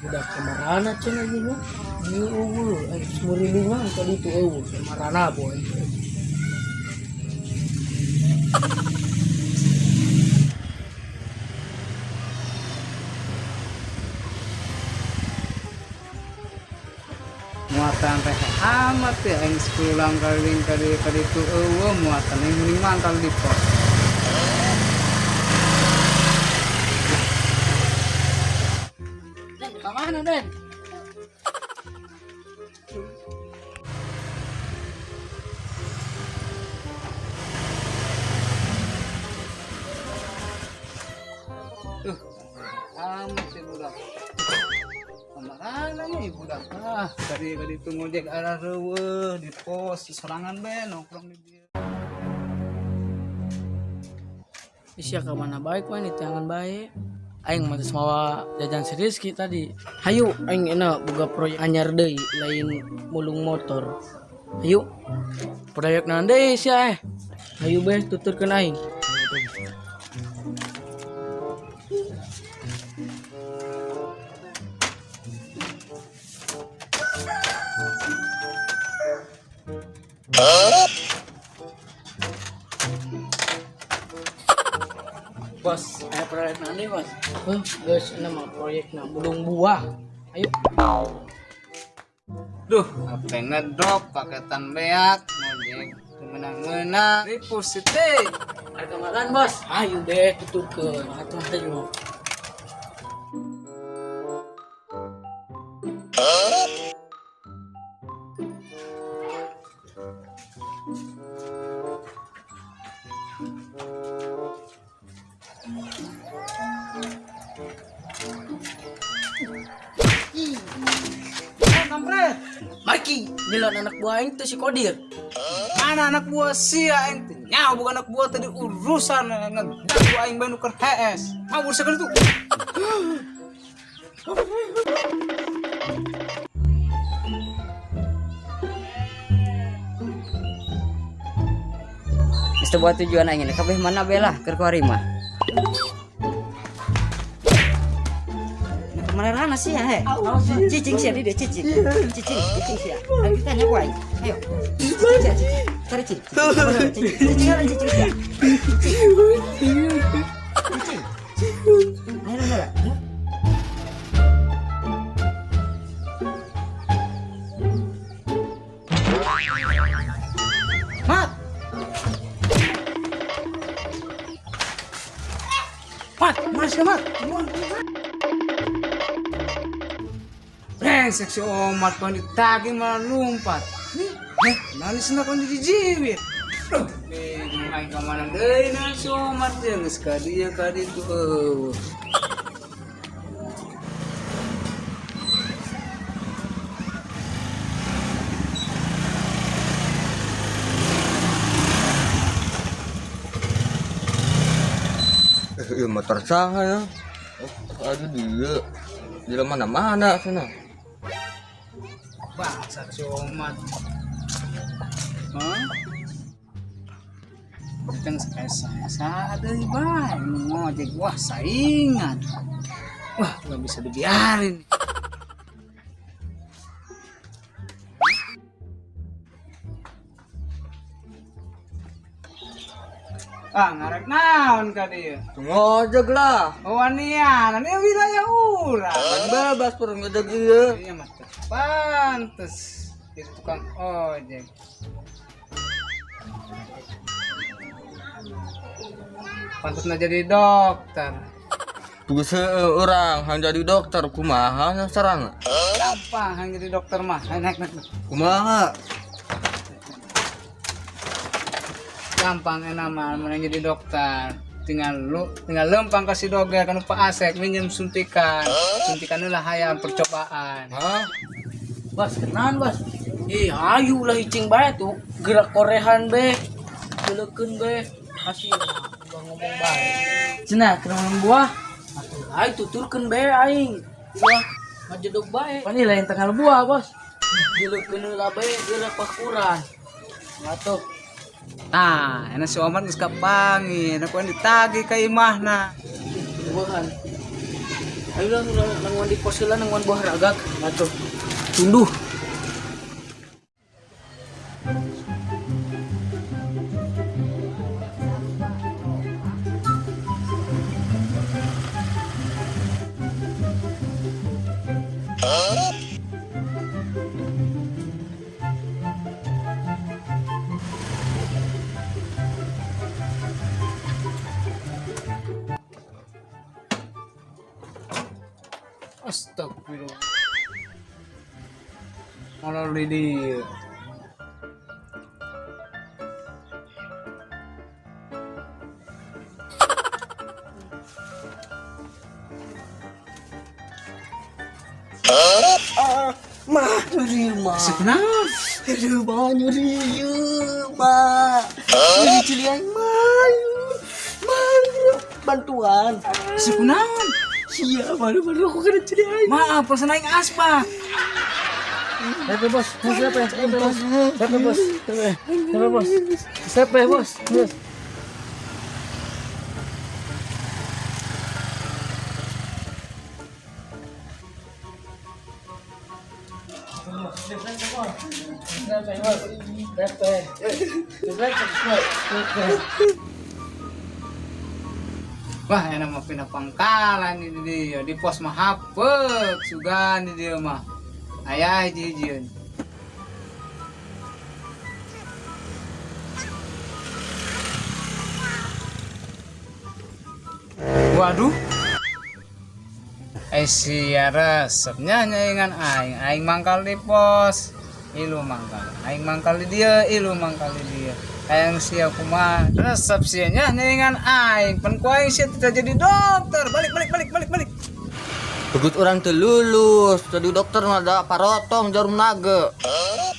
Budak kamarana cenah ieu mah. Ieu eueuh aing murilingan ka ditu eueuh kamarana boy. Muatan teh amat ya aing 10 keliling ka dieu ka ditu eueuh muatan aing mending mangkal di pos. Den, ka mana Den? Amat ya budak. Kamarana nya ieu budak. Ah, tadi ka ditu ngojek arah reueuh di pos sorangan be nongkrong di dieu. Sia ka mana baik mah ini tangan baik. Aing mah geus mawa jajan si Rizky tadi. Hayu aing enak boga proyek anyar deui lain mulung motor. Hayu. Proyek naon deui sia eh. Hayu be tuturkeun aing. Bos, aya proyek naon deui, Bos? Heuh, geus enak mah proyekna mulung buah. Ayo. Duh, apa ngedrop paketan beak ngojek menang-menang ripu siti. Harga makan, Bos. Ayo be tuturkeun. Atuh hayu. Eh, kampret. Maki, nyelon anak buah aing teh si Kodir. Mana anak buah sia aing teh nyawa bukan anak buah tadi urusan ngeganggu aing bae nuker HS. Ngawur sekali tuh. Geus teu buat tujuan aing ini kabeh mana be lah keur kuari mah. Nah, kemana sih ya, he? Cicing sih di dia cicing. Cicing, cicing sih ya. Ayo kita nyaku aing. Ayo. Cicing sih, cicing. Tarik cicing. Cicing, cicing, cicing sih. Cicing. Cicing. Ayo, ayo, ayo. Mat. Mat, mas mat. Brengsek si Omar kau ditagih malah lompat. Eh, nani senang kau dijiwit. Bingung aing ka mana deui nah si Omar teh geus ka dieu ka ditu eueuh. Iya motor saha ya. Oh, aduh dia. Di mana-mana sana. Bangsat si Omar. Hah? Datang saya deui bae nu ngojek wah saingan. Wah, nggak bisa dibiarin. Ah, ngarek naon ka dieu? Ngojek lah. Oh, wanian, ini wilayah urang. Kan bebas pur ngojek iya. Iya mah teu pantes jadi tukang ojek. Pantes na jadi dokter. Tugas orang hang jadi dokter kumaha sarana? Gampang hang jadi dokter mah. Ayo, naik naik. Naik. Kumaha? Gampang enak mah mun jadi dokter. Tinggal lu tinggal lempang kasih doger kan Pak Asek minjem suntikan. Suntikan lah hayam percobaan. Hah? Bos, kenalan, Bos. Ih, hayu lah icing bae tuh. Gerak korehan be. Geleukeun be. Kasih ulah ngomong bae. Cenah keur buah. Atuh aing tuturkeun be aing. Buah ngajedog bae. Pan lain tengah buah, Bos. Geleukeun heula bae gerak pakuran. Atuh. Tah, enak si Omat geus kapanggih, enak ku ditagih ka imahna. Buahan. Ayo lah nangguan di pos heula nangguan buah ragak. Atuh. Tunduh. Astagfirullah. Malah di dieu. Mah, nyeri mah. Sebenarnya Aduh, mah nyeri ieu, mah. Nyeri cili aing mah. Mah, bantuan. sekunaon? Sia, baru-baru aku kena cili aing. Maaf, perasaan aing asbak. Siapa bos? Siapa? Siapa bos? Siapa bos? Siapa bos? Siapa bos? Bos. Wah, enak mah pindah pangkalan ini dia. Di pos mah hapek, sugan di dia mah. Ayah hiji-hijieun. Waduh. Eh sia resepnya nyaingan aing, aing mangkal di pos. Ilu mangkal. Aing mangkal di dia, ilu mangkal di dia. Aing sia kumaha. Resep sia nya nyaingan aing. Pen ku aing sia tidak jadi dokter. Balik balik balik balik balik. Begut orang teu lulus, jadi dokter mah da parotong jarum naga.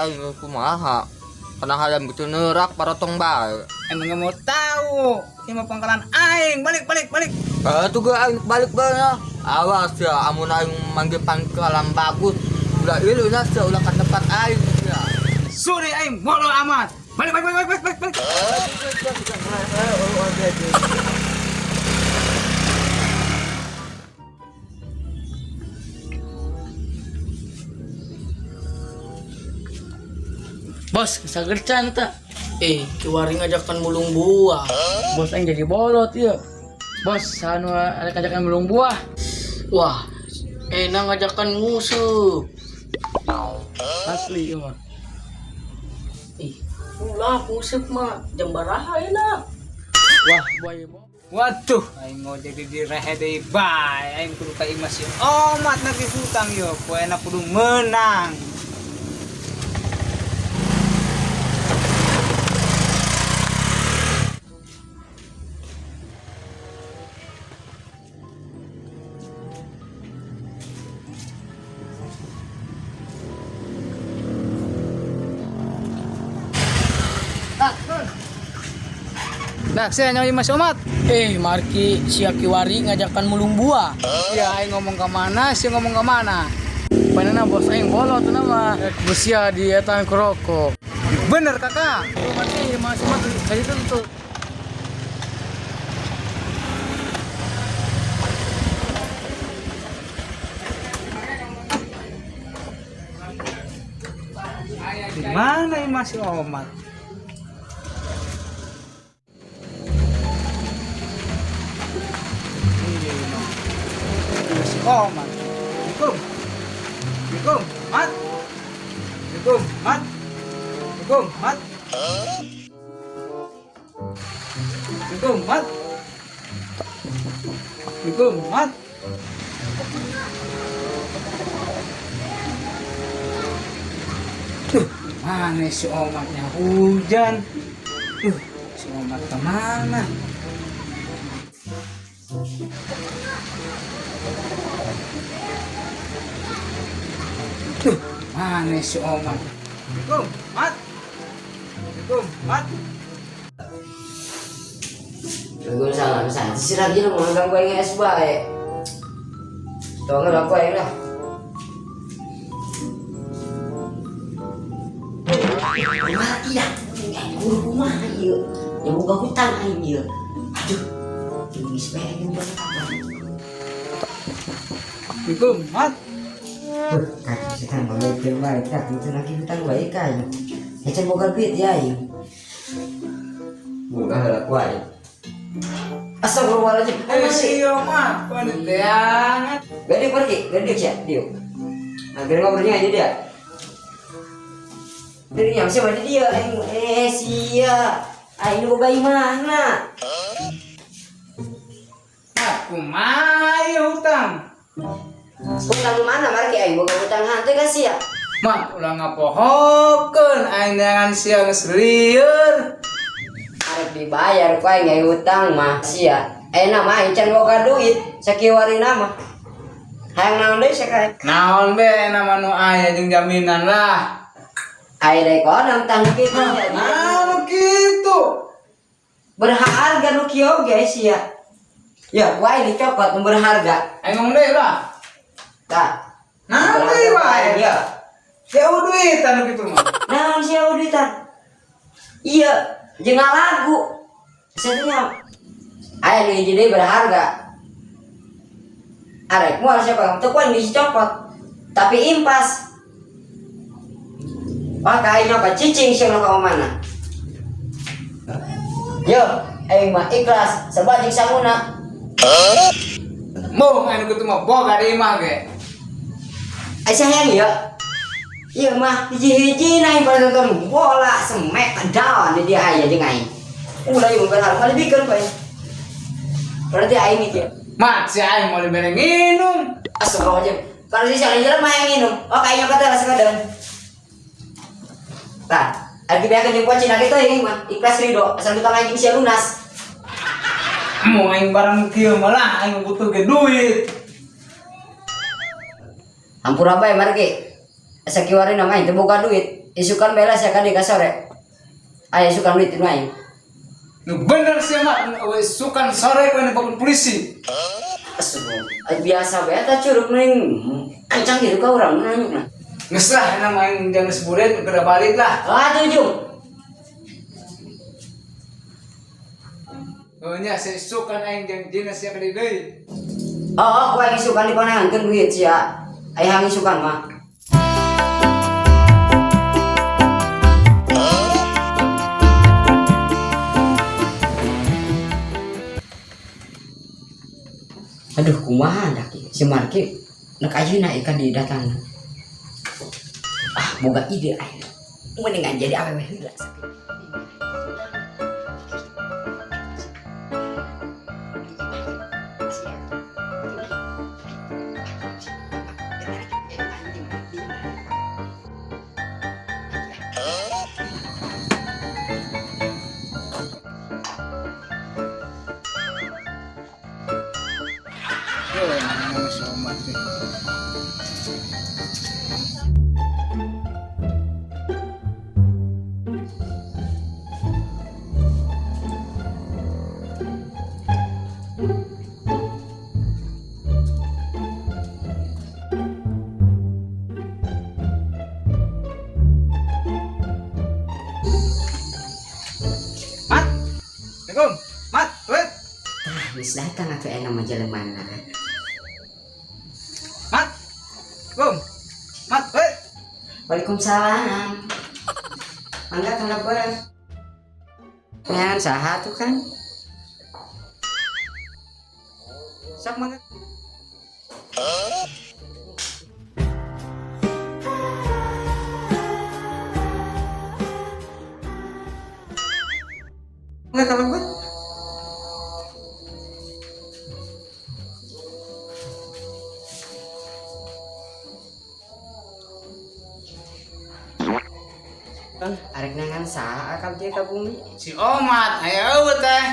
Ayo kumaha? Kana hayam gitu neurak parotong bae. Emang nggak mau tahu. Ini mah pangkalan aing. Balik balik balik. Eh tuh ge aing balik bae ya. Awas ya amun aing manggil pangkalan bagus. Ulah ilu nya sia ulah ka tempat aing sia. Suri aing bodoh amat. Balik balik balik balik balik balik. Bos, sagercan ta. Eh, kiwari ngajakan mulung buah. Bos aing jadi bolot ieu. Bos, anu ada ngajakan mulung buah. Wah, enak ngajakan musuh. Asli ieu mah. Ih, ulah nguseup mah jam baraha enak. Wah, buaya bo. Waduh, aing mau jadi direhe deui bae. Aing kudu ka imah si Omat nagih hutang yo. Poena kudu menang. Dah, saya nyawa Mas Omat. Eh, Marki sia kiwari ngajakan mulung buah. Ya, aing ngomong ke mana, sih ngomong ke mana? Panana bos aing bolot tuh nama. Busia di etan kerokok. Bener kakak. Mati, masih mati. Kayak itu tuh. Di mana ini Mas Omat? Iya, Mas. Mas Omat. Assalamualaikum. Assalamualaikum, Mat. Assalamualaikum, Mat. Assalamualaikum, Mat. Assalamualaikum, Mat. Assalamualaikum, Mat. Duh, mana si Omatnya hujan? Duh, si Omat kemana? Duh, mana si Omat? Assalamualaikum, Mat. Assalamualaikum, Mat. Waalaikumsalam. Saat si lagi lu mau ganggu aing es bae. Tolong aku aing lah. Kumaha iya? Kudu kumaha Ieu. Nya boga hutang aing ieu. Aduh. Geus bae aing boga apa. Assalamualaikum, Mat. Kaki setan balik bae kaki teu lagi hutang bae ka aing. Can boga duit ya aing. Boga heula ku aing. Astagfirullahaladzim. Eh, sia mah, kok diteangan. Gak dia pergi, gak dia sia, dia. Nah, gara ngobrolnya aja dia. Dari yang siapa dia? Eh, sia. Aing nu boga imahna. Mat, kumaha ieu hutang? Hutang mana marki aing boga hutang hante ka sia. Mat, ulah ngapohokeun aing neangan sia geus lieur. Arek dibayar ku aing ai hutang mah sia. Ayeuna mah aing can boga duit, sakieu warina mah. Hayang naon deui sia ka aing? Naon be nama nu aya jeung jaminan lah. Aya deui konam tang kitu nya. Nah, nu kitu. Berharga nu kieu ge sia. Ya, ku aing dicokot nu berharga. Aing ngomong deui lah. Tah. Naon deui wae. Ya. Sia duit anu kitu mah. Naon sia duitan? Iya, jeung ngalagu. Satunya aya nu hiji deui berharga. Arek moal siapa teu ku aing dicopot. Tapi impas. Wah, ka aing nyokot cicing sia nu ka mana. Yo, aing mah ikhlas sebab jeung sanguna. Mung anu kitu mah boga di imah ge. Ai sayang ya. Iya mah hiji-hiji na aing pada nonton bola semek down di dia aya jeung aing. Ulah ieu berharap kali bikeun bae. Berarti aing iki. Mat, si aing mau dibere nginum. Astagfirullahaladzim. Kalau si siang jelema yang minum. Oh kayaknya kata lah sekadar. Tah, ari dibeakeun jeung pocin kitu aing mah ikhlas ridho asal tukang anjing sia lunas. Mau aing barang kieu malah aing butuh ge duit. Hampura bae margi. Asa kiwari nama aing teu boga duit. Isukan bela sia ka ka sore. Aya isukan duit nu aing. Nu bener sih mat, nu sukan sore kowe bangun polisi. Astagfirullah. Biasa bae eta curug ning ancang gitu ka urang nanya. Geus lah nama aing jangan seburet geura balik lah. Ah jujung. Oh nya si sukan aing jeung jina sia ka deui. Oh, ku aing isukan dipanangankeun duit sia. Aya hang isukan mah. Aduh, kumaha dak si Marki nek ayeuna ikan didatang. Ah, boga ide aing. Mendingan jadi awewe heula sakit. Yo, nama si Omat teh. Mat. Assalamualaikum. Mat, wait. Tah, geus datang atuh enak mah jelemana. Mat. Assalamualaikum. Mat, wait. Waalaikumsalam. Mangga tangga beres. Neangan saha tuh kan? Sok mangga. Mangga kalau gue. Arek nangan saha akal dia ka bumi. Si Omat, aya eueuh teh.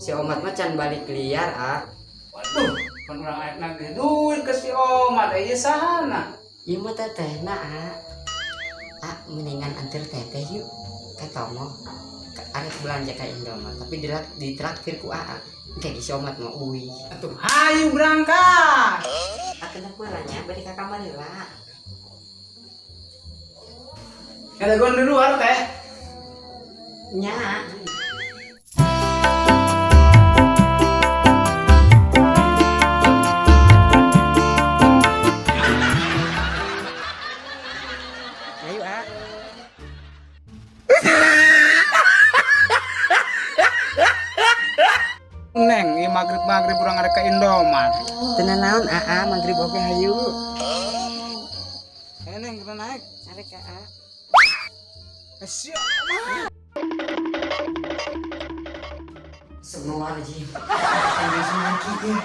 Si Omat mah can balik liar, ah. Waduh, pan urang arek nagih duit ke si Omat, aya sahana. Ieu mah tetehna, ah. Ah, mendingan anter teteh yuk ka Tomo. Arek belanja ka Indomaret, tapi ditraktir ku Aa. Kayak si Omat mah uih. Atuh hayu berangkat. Ah, kenapa nya balik ka kamar heula. Ada gon di luar teh. Nya. Ayo, ah. Neng, ieu magrib-magrib urang arek ka Indomaret. Teu naon, aa, magrib oge hayu. Eh, Neng, kita naik. Arek, aa. Eh, siap. Astagfirullahaladzim. Ini lagi ya.